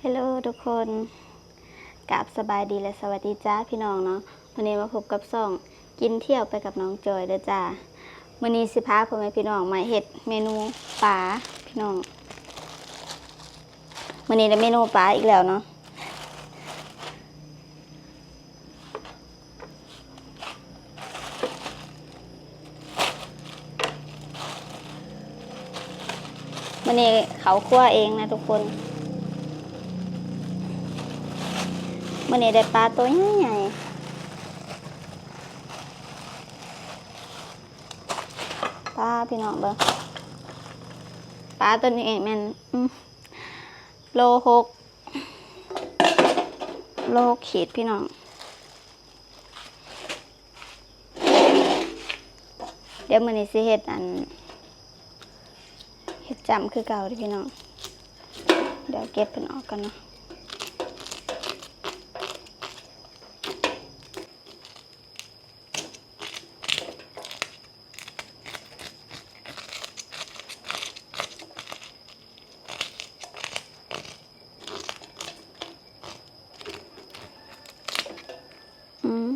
Hello ທຸກຄົນ ກາບສະບາຍດີ ແລະ ສະຫວັດດີຈ້າພີ່ນ້ອງເນາະ. ມື້ນີ້ມາພົບກັບຊ່ອງກິນທ່ຽວໄປກັບນ້ອງຈອຍເດີຈ້າ. ມື້ນີ້ຊິພາພໍ່ແມ່ພີ່ນ້ອງມາເຮັດເມນູປາພີ່ນ້ອງ. ມື້ນີ້ໄດ້ເມນູປາອີກແລ້ວເນາະ. ມື້ນີ້ເຂົ້າຄົວເອງນະທຸກຄົນ. ມື້ນີ້ໄດ້ປາໂຕໃຫຍ່ໆ ປາພີ່ນ້ອງເບິ່ງ. ປາໂຕນີ້ແມ່ນ ອືມ ໂລຫົກ ໂລຫົກຂີດພີ່ນ້ອງ. ດຽວມື້ນີ້ຊິເຮັດອັນ ເຮັດຈ້ຳຄືເກົ່າເດີພີ່ນ້ອງ. ດຽວເກັບເພິ່ນອອກກ່ອນເນາະ. ອືມ.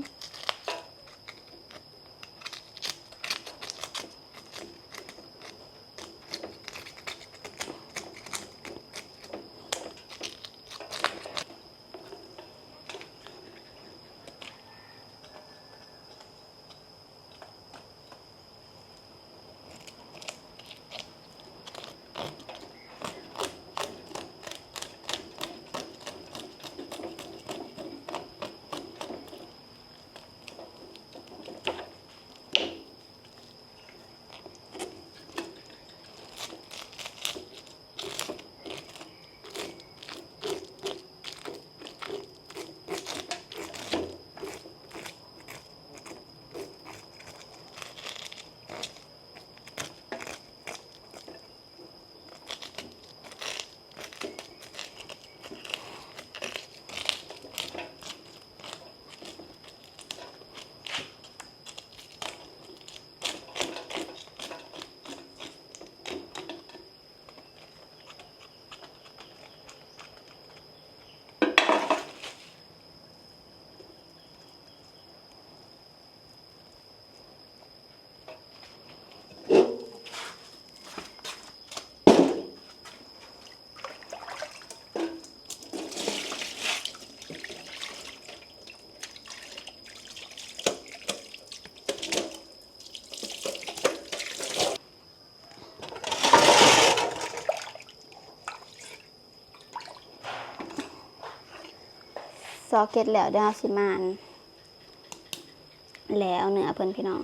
ຊອກເກັດແລ້ວ ດຽວເຮົາຊິມາແລ່ເອົາເນື້ອເພິ່ນພີ່ນ້ອງ.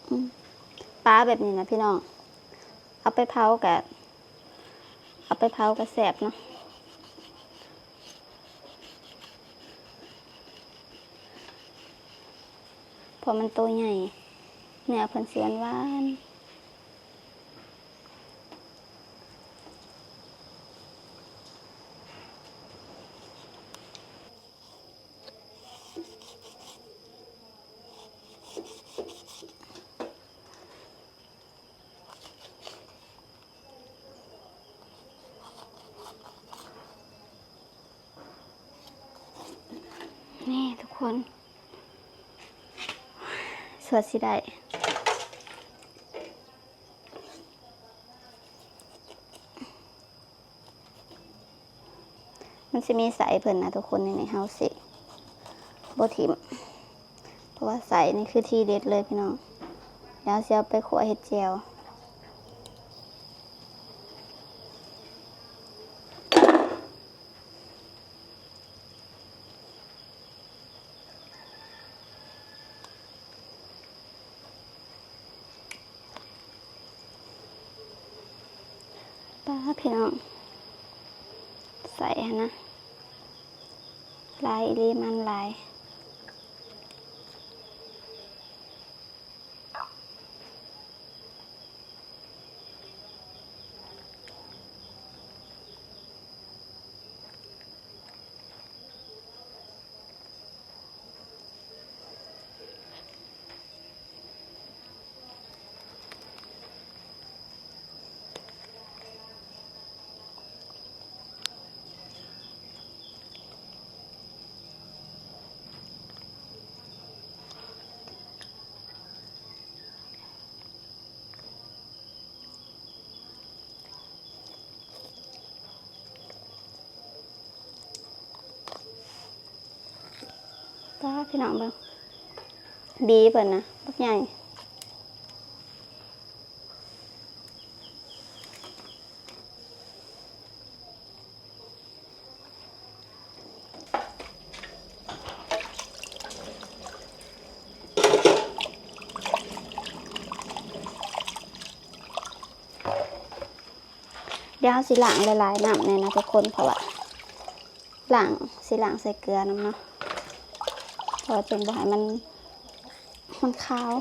ອືມ ປາແບບນີ້ນະພີ່ນ້ອງ ເອົາໄປເຜົາກະ ເອົາໄປເຜົາກະແຊບເນາະ ເພາະມັນໂຕໃຫຍ່ ເນື້ອເພິ່ນຊິຫວານໆ. ນີ້ທຸກຄົນ ສ່ວນຊິໄດ້ ມັນຊິມີໄສ້ເພິ່ນນະທຸກຄົນ ນີ້ ນີ້ ເຮົາຊິບໍ່ຖິ້ມ ເພາະວ່າໄສ້ນີ້ຄືທີເດັດເລີຍພີ່ນ້ອງ. ດຽວເຮົາຊິເອົາໄປຂົ້ວເຮັດແຈ່ວ. ປາ ພີ່ນ້ອງ ໄສ້ຫັ້ນນະ ຫຼາຍອີ່ຫຼີ ມັນຫຼາຍ. ປາ ພີ່ນ້ອງເບິ່ງ ບີເພິ່ນນະ ບັກໃຫຍ່. ດຽວເຮົາຊິລ້າງຫຼາຍໆນ້ຳແດ່ນະທຸກຄົນ ເພາະວ່າລ້າງ ຊິລ້າງໃສ່ເກືອນຳເນາະ ເພາະວ່າຈັ່ງບໍ່ໃຫ້ມັນ ມັນຄາວ.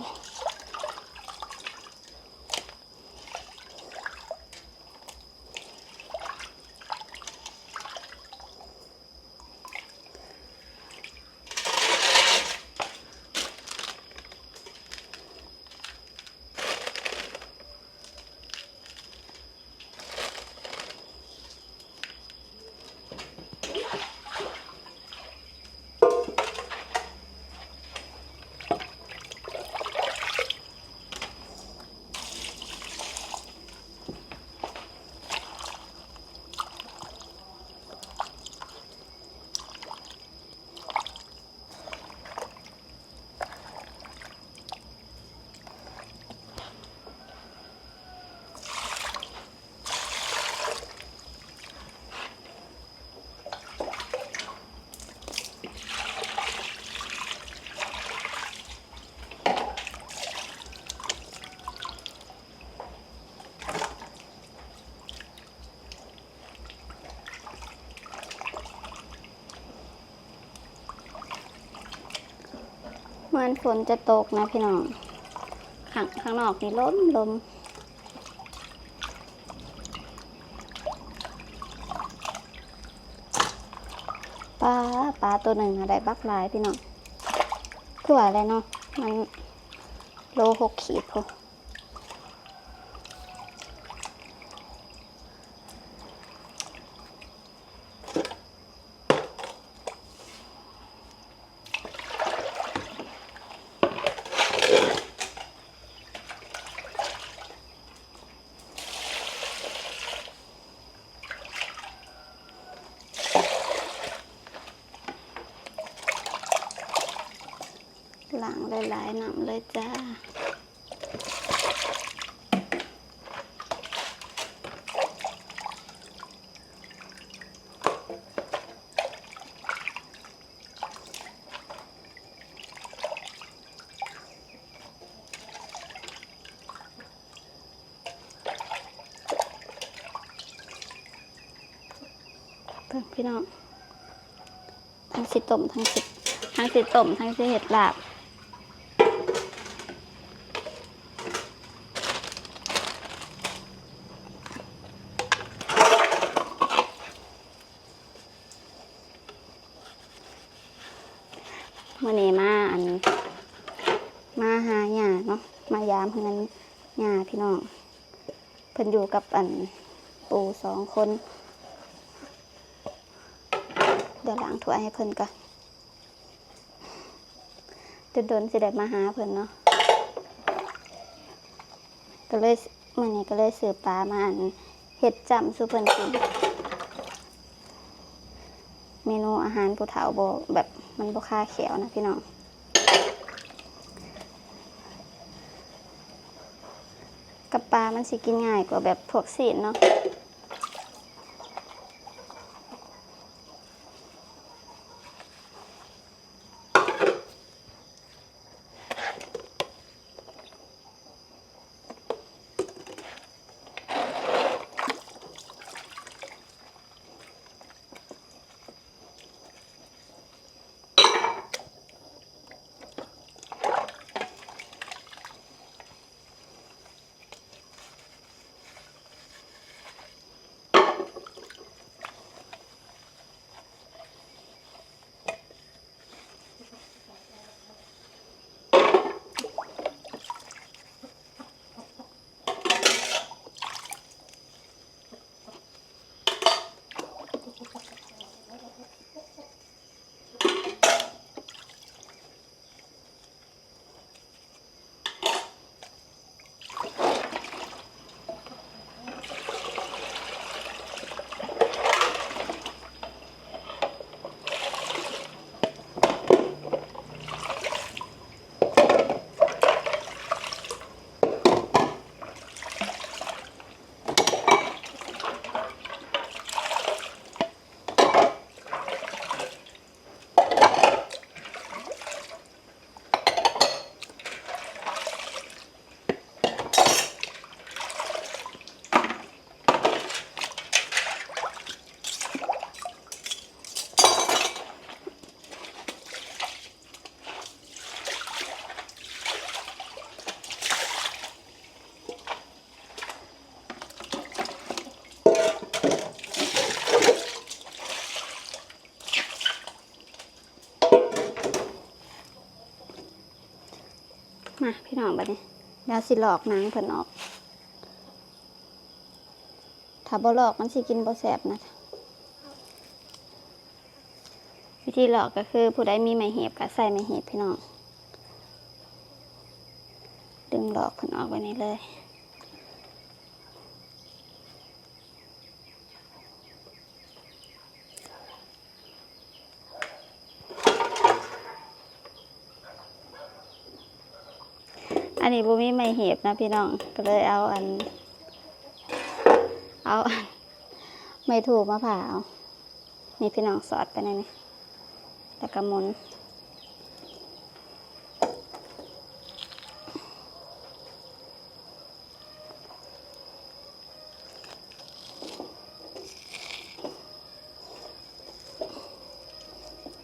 เหมือนฝนจะตกนะพี่น้อง ข้าง ข้างนอกนี่ลม ลม ปลา ปลาตัวหนึ่งอะได้บักหลายพี่น้อง คือว่าอะไรเนาะ มันโลหกขีดพุ้น ล้างหลายๆน้ำเลยจ้า เบิ่งพี่น้อง ทั้งสิต้ม ทั้งสิ ทั้งสิต้ม ทั้งสิเฮ็ดลาบ มื้อนี้มา อัน มาหาย่าเนาะ มายามเฮือนย่าพี่น้อง เพิ่นอยู่กับ อัน ปู่สองคน เดี๋ยวล้างถ้วยให้เพิ่นก่อน โดนๆสิได้มาหาเพิ่นเนาะ ก็เลย มื้อนี้ก็เลยซื้อปลามา อัน เฮ็ดจ้ำสู่เพิ่นกิน เมนูอาหารผู้เฒ่าบ่ แบบ มันบ่คาแข้วนะพี่น้อง กับปลามันสิกินง่ายกว่าแบบพวกซี้นเนาะ ອ່ະ ພີ່ນ້ອງ ບັດນີ້ດາວຊິລອກໜັງເພິ່ນອອກ. ຖ້າບໍ່ລອກມັນຊິກິນບໍ່ແຊບນະ. ວິທີລອກກໍຄື ຜູ້ໃດມີໄມ້ຫຽບກໍໃຊ້ໄມ້ຫຽບ ພີ່ນ້ອງ ດຶງລອກເພິ່ນອອກແບບນີ້ເລີຍ. ອັນນີ້ບໍ່ມີໄມ້ຫຽບນະ ພີ່ນ້ອງ ກໍເລີຍເອົາອັນ ເອົາໄມ້ຖູມາຜ່າເອົາ. ນີ້ ພີ່ນ້ອງ ສອດໄປໃນນີ້ ແລ້ວກໍໝູນ.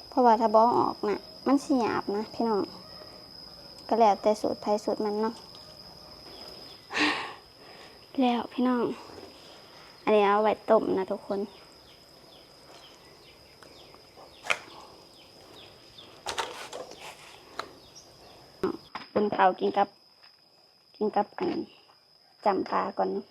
ເພາະວ່າຖ້າບໍ່ເອົາອອກນະ ມັນຊິຫຍາບນະ ພີ່ນ້ອງ ກໍແລ້ວແຕ່ສູດໃຜສູດມັນເນາະ. ແລ້ວ ພີ່ນ້ອງ ອັນນີ້ເອົາໄວ້ຕົ້ມນະທຸກຄົນ. ປຸ້ນເຂົ້າກິນກັບ ກິນກັບອັນຈ້ຳປາກ່ອນເນາະ.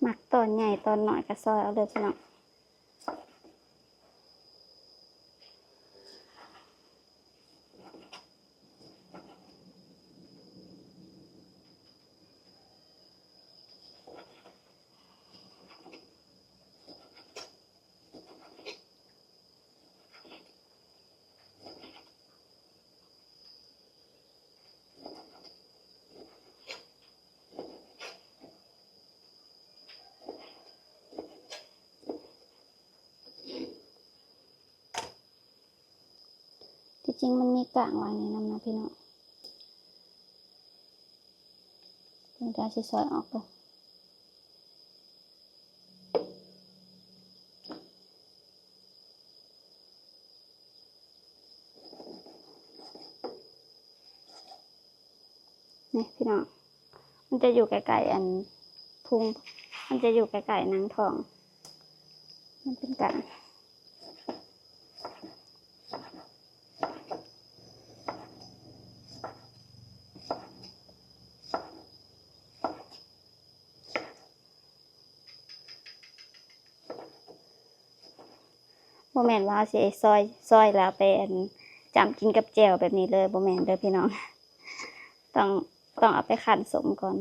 ມັກຕອນໃຫຍ່ຕອນນ້ອຍກໍຊອຍເອົາເດີພີ່ນ້ອງ. ທີ່ຈິງມັນມີກ້າງວາງນີ້ນຳນະພີ່ນ້ອງ. ດຽວຊິຊອຍອອກເດີ. ນີ້ພີ່ນ້ອງ ມັນຈະຢູ່ໃກ້ໆອັນພຸງ ມັນຈະຢູ່ໃກ້ໆໜັງທ້ອງ ມັນເປັນການ ບໍ່ແມ່ນວ່າເຮົາຊິຊອຍ ຊອຍແລ້ວໄປອັນຈ້ຳກິນກັບແຈ່ວແບບນີ້ເລີຍ ບໍ່ແມ່ນເດີພີ່ນ້ອງ. ຕ້ອງ ຕ້ອງເອົາໄປຄັ້ນສົ້ມກ່ອນ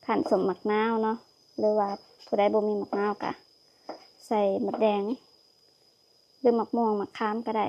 ຄັ້ນສົ້ມໝາກນາວເນາະ ຫຼືວ່າຜູ້ໃດບໍ່ມີໝາກນາວກະໃສ່ໝົດແດງ ຫຼືໝາກມ່ວງໝາກຂາມກໍໄດ້.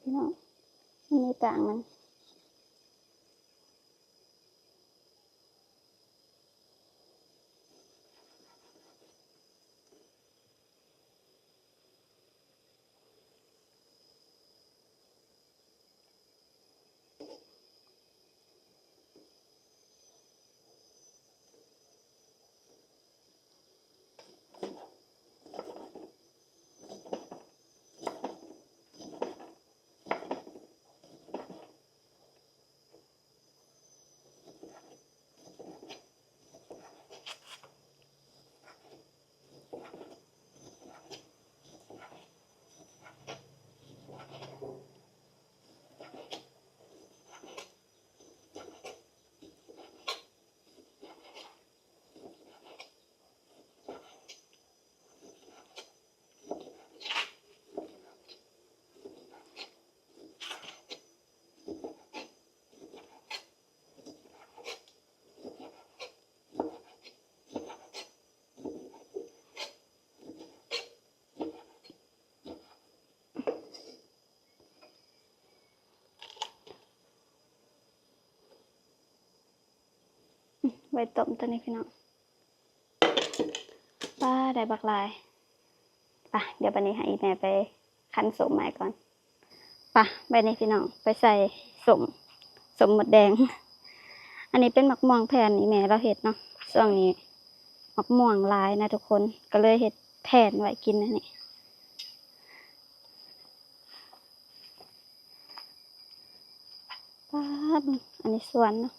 ພີ່ນ້ອງ ມັນມີກາງມັນ. ໄວ້ຕົ້ມຕົວນີ້ພີ່ນ້ອງ. ປາ ໄດ້ບັກຫຼາຍ. ປະ ດຽວບັດນີ້ໃຫ້ອີ່ແມ່ໄປ ຄັ້ນສົ້ມໃໝ່ກ່ອນ. ປະ ໄປນີ້ພີ່ນ້ອງ ໄປໃສ່ສົ້ມ ສົ້ມມົດແດງ. ອັນນີ້ເປັນໝາກມ່ວງແຜ່ນ ອີ່ແມ່ລາວເຮັດເນາະ. ຊ່ວງນີ້ໝາກມ່ວງຫຼາຍນະທຸກຄົນ ກໍເລີຍເຮັດແຜ່ນໄວ້ກິນອັນນີ້. ປາດ ອັນນີ້ສວນເນາະ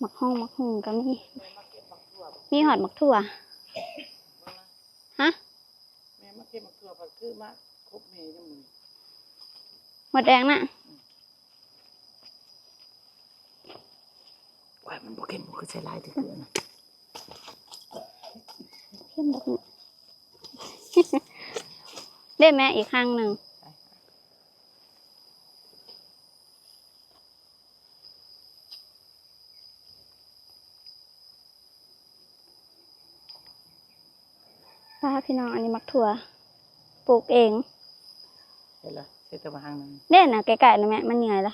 ໝາກຮອງໝາກຫຸ່ງກໍມີ ມີຮອດໝາກຖົ່ວ. ຮະ ແມ່ມາເກັບໝາກຖົ່ວ ພັດຄືມາຄົບແມ່ຍາມມື້. ໝົດແດງນະ. ອືມ ໂອ້ຍ ມັນບໍ່ເຄັມ ຄືໃສ່ຫຼາຍແທ້ ເກືອນະ. ເຄັມດອກ. ເດ້ແມ່ ອີກຄັ້ງໜຶ່ງ. ປ້າ ພີ່ນ້ອງ ອັນນີ້ໝາກຖົ່ວ ປູກເອງ. ເຫັນລະ ໃສ່ແຕ່ວ່າຫາງໜຶ່ງ. ເດ້ນະ ໃກ້ໆ ນະແມ່ ມັນເຫຍື່ອຍລະ.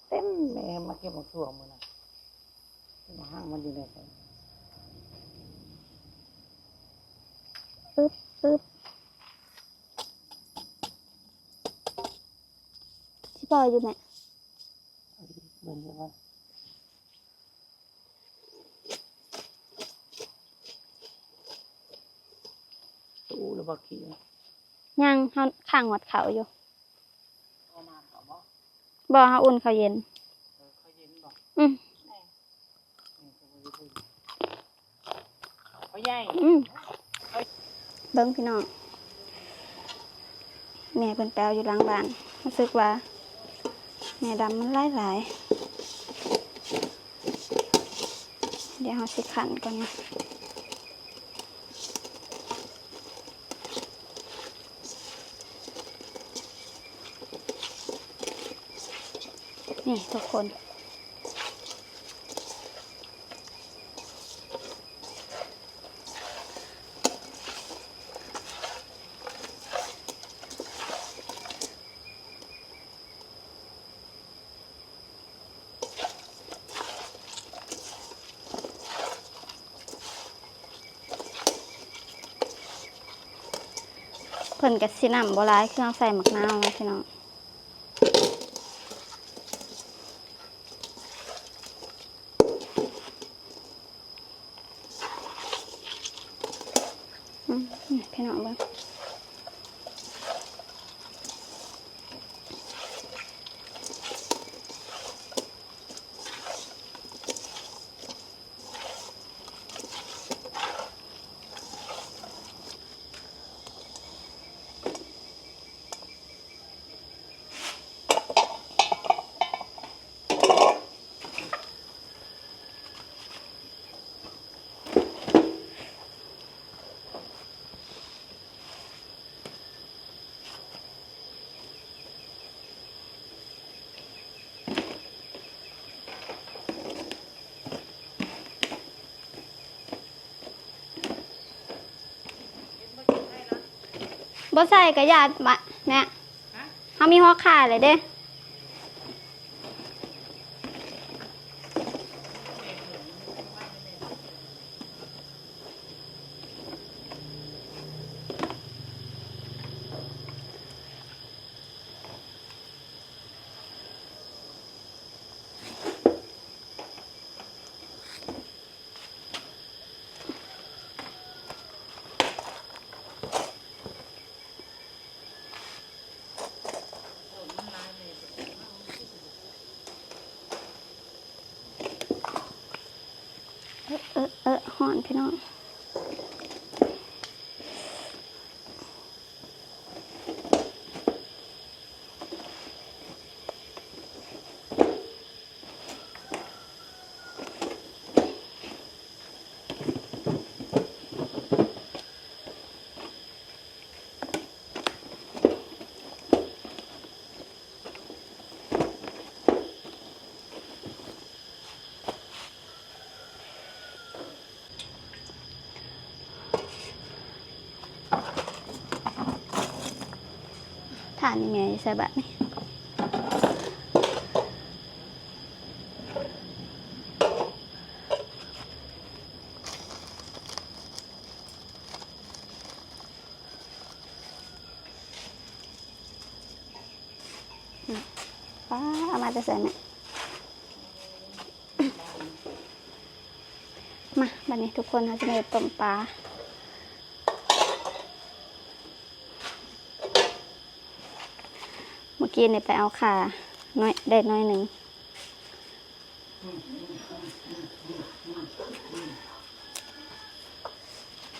ເຕັມ ແມ່ມາເກັບໝາກຖົ່ວມື້ນັ້ນ ເຕັມຫາງມັນຢູ່ໃນ. ອຶບ ອຶບ ຊິປ່ອຍຢູ່ແມ່? ເບິ່ງຢູ່ວ່າ ຕູ້ລະບໍ່ຂີ້. ຍັງ ເຮົາຄ້າງຮອດເຂົ້າຢູ່. ບໍ່ ເຮົາອຸ່ນເຂົ້າເຢັນ. ເອີ ເຂົ້າເຢັນບໍ່? ອືມ ພໍ່ໃຫຍ່. ອືມ ເບິ່ງພີ່ນ້ອງ ແມ່ເພິ່ນໄປເອົາຢູ່ຫຼັງບ້ານ. ຮູ້ສຶກວ່າແມ່ດຳມັນຫຼາຍໆ. ດຽວເຮົາຊິຄັ້ນກ່ອນເນາະ. ນີ້ທຸກຄົນ ເພິ່ນກໍຊິນ້ຳບໍ່ຫຼາຍ ຄືເຮົາໃສ່ໝາກນາວນະພີ່ນ້ອງ. ອືມ ນີ້ພີ່ນ້ອງເບິ່ງ ບໍ່ໃສ່ກະຢ່າ ມະ ແມ່. ເຮົາມີຫົວຂ່າແລ້ວເດ້. ເອີ ເອີ ເອີ ຮ້ອນພີ່ນ້ອງ. ຖ່ານນີ້ແມ່ໃສ່ບາດນີ້. ປ້າ ເອົາມາແຕ່ໃສແມ່? ມາ ບາດນີ້ທຸກຄົນ ເຮົາຊິມາເຮັດຕົ້ມປາ. ເມື່ອກີ້ນີ້ໄປເອົາຂ່າໜ້ອຍ ໄດ້ໜ້ອຍໜຶ່ງ.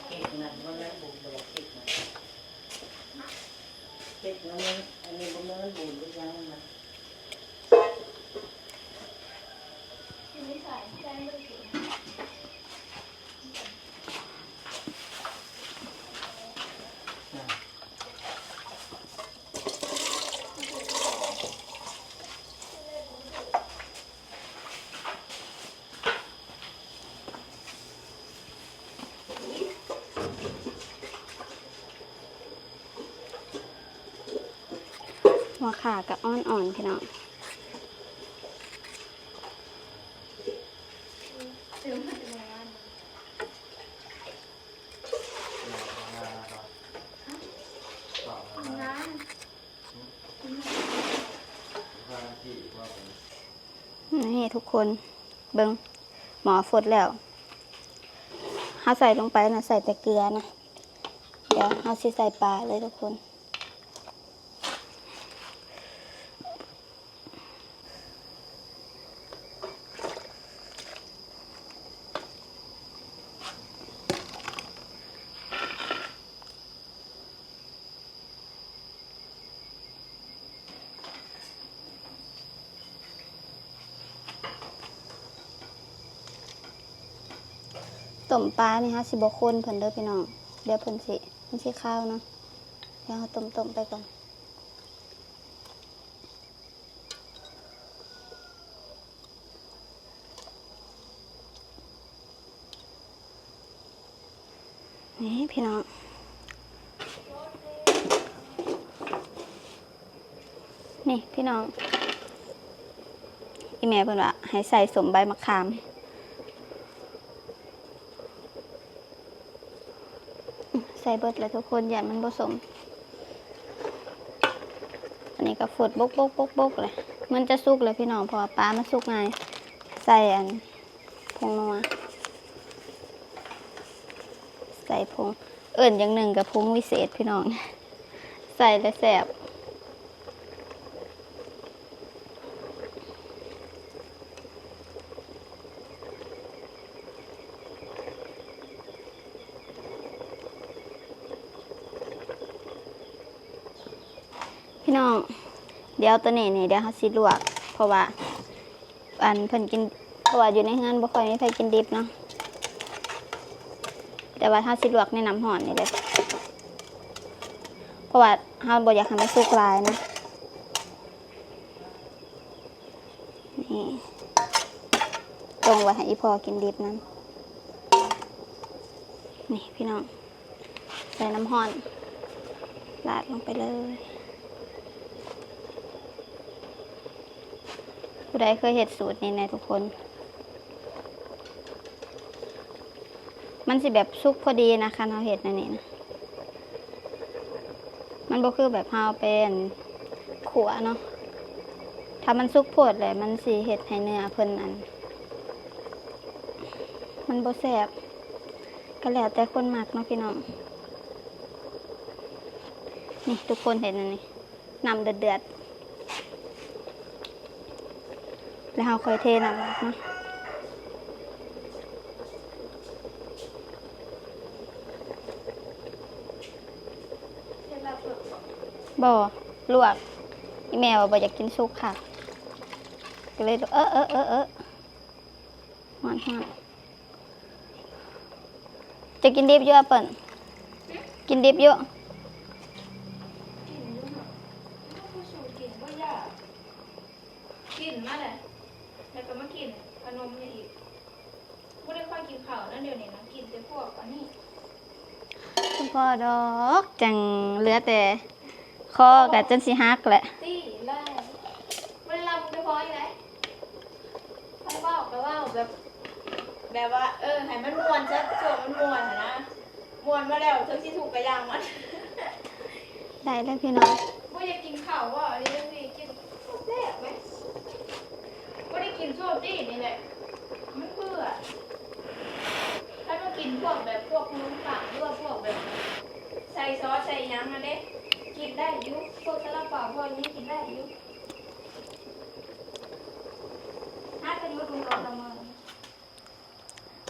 ເຮັດນັ້ນມັນຍັງບຸນບໍ່ໄດ້ ເຮັດນັ້ນ ເຮັດນັ້ນ ອັນນີ້ບໍ່ແມ່ນມັນບຸນຫຼືຫຍັງນະ. ຫົວຂ່າກໍອ່ອນໆ ພີ່ນ້ອງ. ນີ້ທຸກຄົນ ເບິ່ງ ໝໍ້ຟົດແລ້ວ. ເຮົາໃສ່ລົງໄປນະ ໃສ່ແຕ່ເກືອນະ. ດຽວເຮົາຊິໃສ່ປາເລີຍທຸກຄົນ. ຕົ້ມປານີ້ເຮົາຊິບໍ່ຄົນເພິ່ນເດີພີ່ນ້ອງ ດຽວເພິ່ນຊິ ມັນຊິຄາວເນາະ. ດຽວເຮົາຕົ້ມໆໄປກ່ອນ. ນີ້ພີ່ນ້ອງ ນີ້ພີ່ນ້ອງ ອີ່ແມ່ເພິ່ນວ່າໃຫ້ໃສ່ສົ້ມໃບມະຂາມ. ໃສ່ເບິດແລ້ວທຸກຄົນ ຢ້ານມັນບໍ່ສົມ. ອັນນີ້ກໍຟົດບົກໆໆໆ ເລີຍ ມັນຈະສຸກແລ້ວພີ່ນ້ອງ ເພາະວ່າປາມັນສຸກງ່າຍ. ໃສ່ອັນ ຜົງນົວ ໃສ່ຜົງ ເອີ້ນຢ່າງໜຶ່ງກໍຜົງວິເສດພີ່ນ້ອງ ໃສ່ແລ້ວແຊບ. ພີ່ນ້ອງ ດຽວໂຕນີ້ນີ້ ດຽວເຮົາຊິລວກ ເພາະວ່າ ອັນເພິ່ນກິນ ເພາະວ່າຢູ່ໃນເຮືອນບໍ່ຄ່ອຍມີໃຜກິນດິບເນາະ ແຕ່ວ່າເຮົາຊິລວກໃນນ້ຳຮ້ອນນີ້ເລີຍ ເພາະວ່າເຮົາບໍ່ຢາກໃຫ້ມັນສຸກຫຼາຍນະ. ນີ້ ຕ້ມໄວ້ໃຫ້ອີ່ພໍ່ກິນດິບນຳ. ນີ້ພີ່ນ້ອງ ໃສ່ນ້ຳຮ້ອນ ລາດລົງໄປເລີຍ. ຜູ້ໃດເຄີຍເຮັດສູດນີ້ແດ່ທຸກຄົນ? ມັນຊິແບບສຸກພໍດີນະ ຄັນເຮົາເຮັດແນວນີ້ນະ ມັນບໍ່ຄືແບບເຮົາໄປ ອັ່ນ ຂົ້ວເນາະ. ຖ້າມັນສຸກໂພດແຫຼະ ມັນຊິເຮັດໃຫ້ເນື້ອເພິ່ນ ອັ່ນ ມັນບໍ່ແຊບ ກໍແລ້ວແຕ່ຄົນມັກເນາະພີ່ນ້ອງ. ນີ້ທຸກຄົນເຫັນອັນນີ້ ນ້ຳເດືອດໆ ແລ້ວເຮົາຄ່ອຍເທນ້ຳອອກເນາະ. ບໍ່ ລວກ ອີ່ແມ່ວ່າບໍ່ຢາກກິນສຸກຄັກ ກໍເລີຍ ເອີ ເອີ ເອີ ເອີ ຮ້ອນ ຮ້ອນ. ຈະກິນດິບຢູ່ ແອັບເປິ້ນ? ຫຶ? ກິນດິບຢູ່? ກິນຢູ່ຫັ້ນ ມັນບໍ່ສູ້ກິນ ບໍ່ຢາກ ກິນມາແຫຼະ ແລ້ວກໍມາກິນຂະໜົມນີ້ອີກ. ບໍ່ໄດ້ຄ່ອຍກິນເຂົ້ານະ ດຽວນີ້ນະ ກິນແຕ່ພວກອັນນີ້. ບໍ່ພໍດອກ ຈັ່ງເຫຼືອແຕ່ຄໍກໍຈົນຊິຫັກແຫຼະ ຕິແລ້ວ. ບໍ່ໄດ້ລຳແຕ່ພໍອີກໃດ ຄັນເວົ້າກໍເວົ້າແບບ ແບບວ່າ ເອີ ໃຫ້ມັນມ່ວນຊະ ຊ່ວງມັນມ່ວນຫັ້ນນະ ມ່ວນມາແລ້ວ ເຖິງຊິທຸກກໍຢ່າງມັນ. ໄດ້ແລ້ວພີ່ນ້ອງ ບໍ່ຢາກກິນເຂົ້າບໍ່? ອັນນີ້ຈັ່ງຊິກິນແຊບເວີຍ. ບໍ່ໄດ້ກິນຊ່ວງຕີນນີ້ແຫຼະ ມັນເບື່ອ. ຄັນວ່າກິນພວກແບບ ພວກຂະໜົມປັງ ຫຼືວ່າພວກແບບໃສ່ຊອສໃສ່ຫຍັງຫັ້ນເດ້ ກິນໄດ້ຢູ່ ພວກຊາລາເປົາ ພວກນີ້ກິນໄດ້ຢູ່. ຫາກໍຢູ່ດົນໆ ລະເມີ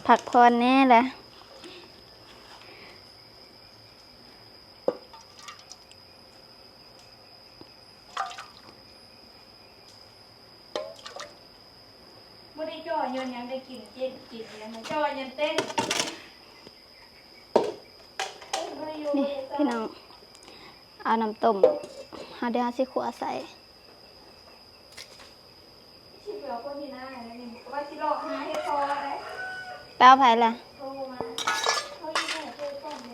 ພັກຜ່ອນແດ່ແຫຼະ. ບໍ່ໄດ້ຈ່ອຍຍ້ອນຫຍັງ ໄດ້ກິນເຕັ້ນ ກິນຫຍັງ ຈ່ອຍຍ້ອນເຕັ້ນ. ນີ້ພີ່ນ້ອງ ເອົານ້ຳຕົ້ມ ເຮົາ ດຽວເຮົາຊິຂົ້ວໃສ່. ຊິເຫຼືອຄົນທີ່ໜ້າແລ້ວນີ້ ວ່າຊິເລາະຫາເຮັດພໍໄດ໋. ໄປເອົາໃຜລະ? ໂທມາ ເຮົາຢູ່ແມ່ເຈກ່ອນເດ້.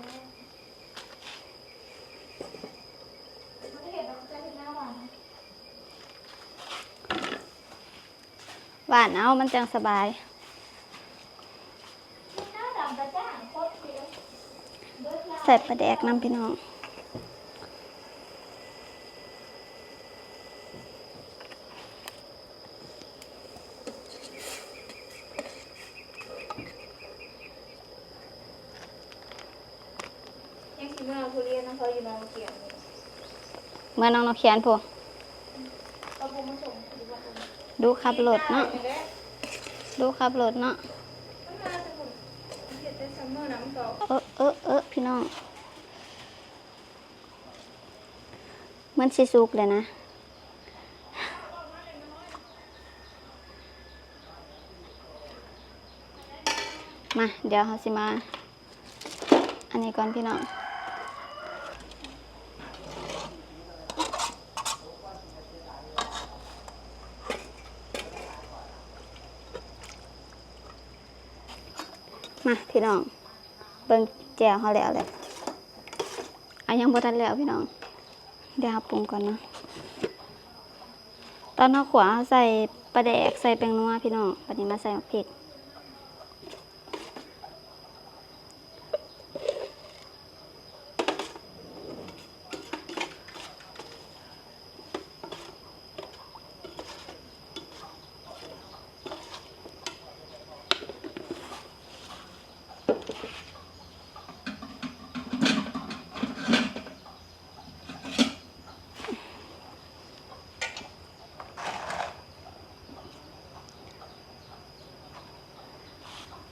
ມັນເຮັດແລ້ວມັນຈະເຮັດໜ້າຫວານ ຫວານເອົາ ມັນຈັ່ງສະບາຍ. ໃສ່ປາແດກນຳພີ່ນ້ອງ. ຍັງຊິເມືອທຸລຽນນຳເຂົາຢູ່ໜອງນ້ຳຂຽງນີ້ ເມືອໜອງນ້ຳຂຽງພຸ້ນ. ດຸຂັບລົດເນາະ ດຸຂັບລົດເນາະ. ເອີ ເອີ ເອີ ພີ່ນ້ອງ ມັນຊິສຸກແລ້ວນະ. ມາ ດຽວເຮົາຊິມາ ອັນນີ້ກ່ອນພີ່ນ້ອງ. ມາພີ່ນ້ອງ ເບິ່ງແຈ່ວເຮົາແລ້ວແຫຼະ. ອ່ະ ຍັງບໍ່ທັນແລ້ວພີ່ນ້ອງ ດຽວເຮົາປຸງກ່ອນເນາະ. ຕອນເຮົາຂົ້ວ ເຮົາໃສ່ປາແດກ ໃສ່ແປ້ງນົວພີ່ນ້ອງ ບັດນີ້ມາໃສ່ໝາກພິກ.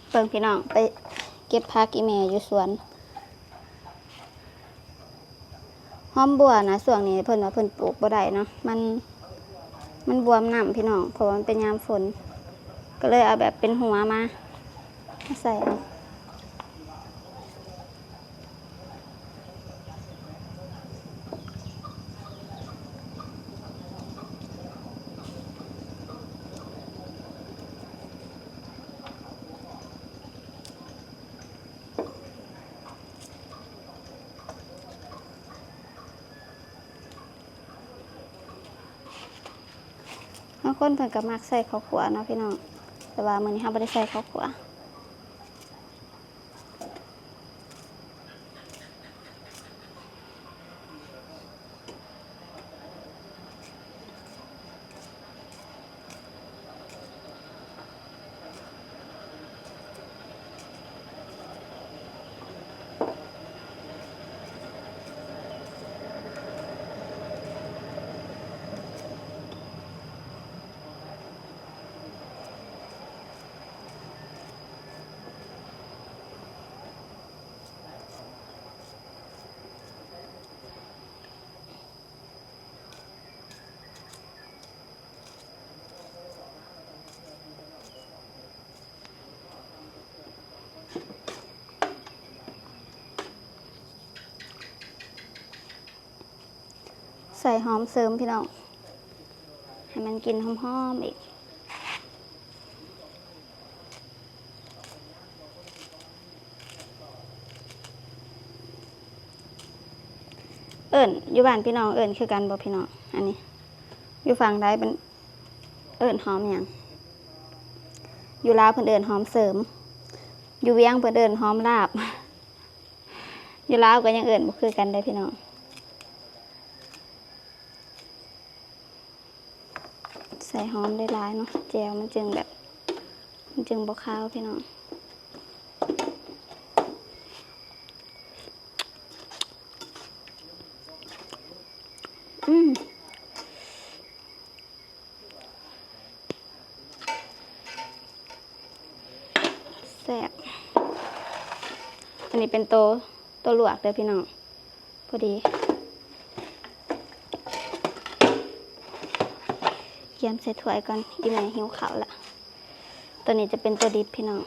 ເບິ່ງພີ່ນ້ອງ ໄປເກັບຜັກອີ່ແມ່ຢູ່ສວນ. ຫອມບົ່ວນະ ຊ່ວງນີ້ເພິ່ນວ່າເພິ່ນປູກບໍ່ໄດ້ເນາະ ມັນ ມັນບວມນ້ຳພີ່ນ້ອງ ເພາະວ່າມັນເປັນຍາມຝົນ ກໍເລີຍເອົາແບບເປັນຫົວມາ ມາໃສ່ເອົາ. ເຮົາ ບາງຄົນເພິ່ນກໍມັກໃສ່ເຂົ້າຂົ້ວເນາະພີ່ນ້ອງ, ແຕ່ວ່າມື້ນີ້ເຮົາບໍ່ໄດ້ໃສ່ເຂົ້າຂົ້ວ. ໃສ່ຫອມເສີມພີ່ນ້ອງ ໃຫ້ມັນກິ່ນຫອມໆອີກ. ເອີ້ນ ຢູ່ບ້ານພີ່ນ້ອງເອີ້ນຄືກັນບໍ່ພີ່ນ້ອງ? ອັນນີ້ຢູ່ຝັ່ງໃດເພິ່ນເອີ້ນຫອມຫຍັງ? ຢູ່ລາວເພິ່ນເອີ້ນຫອມເສີມ, ຢູ່ວຽງເພິ່ນເອີ້ນຫອມລາບ. ຢູ່ລາວກໍຍັງເອີ້ນບໍ່ຄືກັນເດ້ພີ່ນ້ອງ. ໃສ່ຫອມໄດ້ຫຼາຍເນາະ ແຈ່ວມັນຈຶ່ງແບບ ມັນຈຶ່ງບໍ່ຄາວພີ່ນ້ອງ. ອືມ ແຊບ. ອັນນີ້ເປັນໂຕ ໂຕລວກເດີພີ່ນ້ອງ. ພໍດີ ກຽມໃສ່ຖ້ວຍກ່ອນ ອີ່ແມ່ຫິວເຂົ້າລະ. ຕົວນີ້ຈະເປັນຕົວດິບພີ່ນ້ອງ.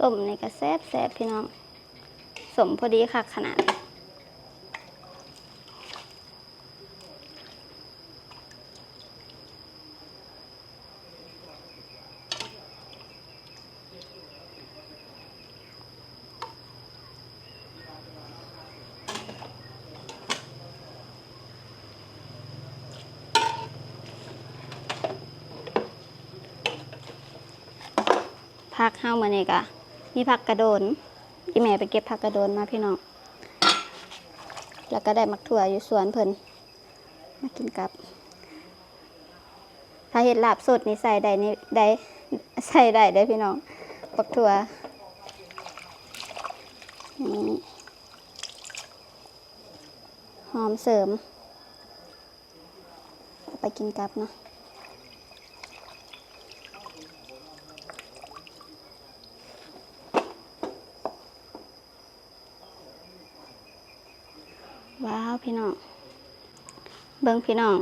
ຕົ້ມນີ້ກໍແຊບໆ ພີ່ນ້ອງ, ສົ້ມພໍດີຄັກຂະໜາດ. ຜັກເຮົາມື້ນີ້ກະມີຜັກກະໂດນ, ອີ່ແມ່ໄປເກັບຜັກກະໂດນມາພີ່ນ້ອງ, ແລ້ວກະໄດ້ໝາກຖົ່ວຢູ່ສວນເພິ່ນ ມາກິນກັບ. ຖ້າເຮັດລາບສົດນີ້ໃສ່ໄດ້ນີ້ ໄດ້ ໃສ່ໄດ້ເດ້ພີ່ນ້ອງ ໝາກຖົ່ວ. ນີ້ ຫອມເສີມ ເອົາໄປກິນກັບເນາະ. ວ້າວ ພີ່ນ້ອງ ເບິ່ງພີ່ນ້ອງ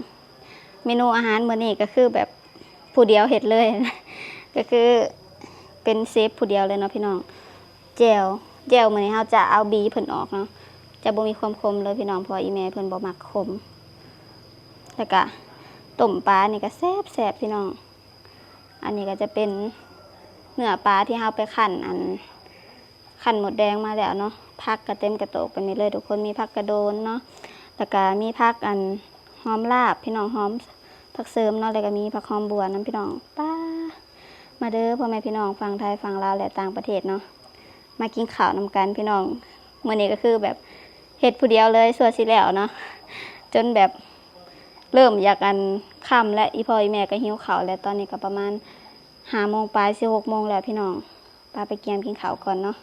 ເມນູອາຫານມື້ນີ້ກໍຄືແບບຜູ້ດຽວເຮັດເລີຍ ກໍຄືເປັນເຊຟຜູ້ດຽວເລີຍເນາະພີ່ນ້ອງ. ແຈ່ວ ແຈ່ວມື້ນີ້ເຮົາຈະເອົາບີເພິ່ນອອກເນາະ, ຈະບໍ່ມີຄວາມຂົມເລີຍພີ່ນ້ອງ ເພາະວ່າອີ່ແມ່ເພິ່ນບໍ່ມັກຂົມ. ແລ້ວກະຕົ້ມປານີ້ກະແຊບໆ ພີ່ນ້ອງ. ອັນນີ້ກໍຈະເປັນເນື້ອປາທີ່ເຮົາໄປຄັ້ນ ອັນ ຄັ້ນມົດແດງມາແລ້ວເນາະ. ຜັກກໍເຕັມກະໂຕກປານນີ້ເລີຍທຸກຄົນ, ມີຜັກກະໂດນເນາະ ແລ້ວກະມີຜັກ ອັນ ຫອມລາບພີ່ນ້ອງ, ຫອມ ຜັກເສີມເນາະ, ແລ້ວກະມີຜັກຫອມບົ່ວນຳພີ່ນ້ອງ. ປ້າ ມາເດີພໍ່ແມ່ພີ່ນ້ອງຝັ່ງໄທ ຝັ່ງລາວ ແລະ ຕ່າງປະເທດເນາະ, ມາກິນເຂົ້ານຳກັນພີ່ນ້ອງ. ມື້ນີ້ກໍຄືແບບເຮັດຜູ້ດຽວເລີຍ ຊົ່ວຊິແລ້ວເນາະ, ຈົນແບບເລີ່ມຢາກ ອັນ ຄ່ຳແລ້ວ, ອີ່ພໍ່ອີ່ແມ່ກໍຫິວເຂົ້າແລ້ວ. ຕອນນີ້ກໍປະມານຫ້າໂມງປາຍ ຊິຫົກໂມງແລ້ວພີ່ນ້ອງ. ປາໄປກຽມກິນເຂົ້າກ່ອນເນາະ.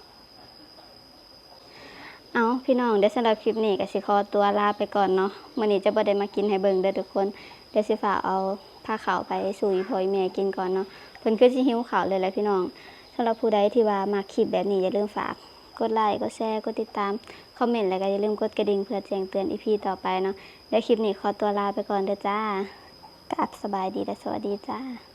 ເອົາ ພີ່ນ້ອງ ດຽວສຳລັບຄລິບນີ້ກໍຊິຂໍຕົວລາໄປກ່ອນເນາະ. ມື້ນີ້ຈະບໍ່ໄດ້ມາກິນໃຫ້ເບິ່ງເດີທຸກຄົນ, ດຽວຊິຟ້າວເອົາພາເຂົ້າໄປສູ່ອີ່ພໍ່ອີ່ແມ່ກິນກ່ອນເນາະ. ເພິ່ນຄືຊິຫິວເຂົ້າເລີຍແຫຼະພີ່ນ້ອງ. ສຳລັບຜູ້ໃດທີ່ວ່າມັກຄລິບແບບນີ້ ຢ່າລືມຝາກ ກົດໄລ້ ກົດແຊ ກົດຕິດຕາມ ຄອມເມັນ ແລ້ວກໍຢ່າລືມກົດກະດິ່ງເພື່ອແຈ້ງເຕືອນ ອີ ພີ ຕໍ່ໄປເນາະ. ດຽວຄລິບນີ້ຂໍຕົວລາໄປກ່ອນເດີຈ້າ. ກາບສະບາຍດີ ແລະ ສະຫວັດດີຈ້າ.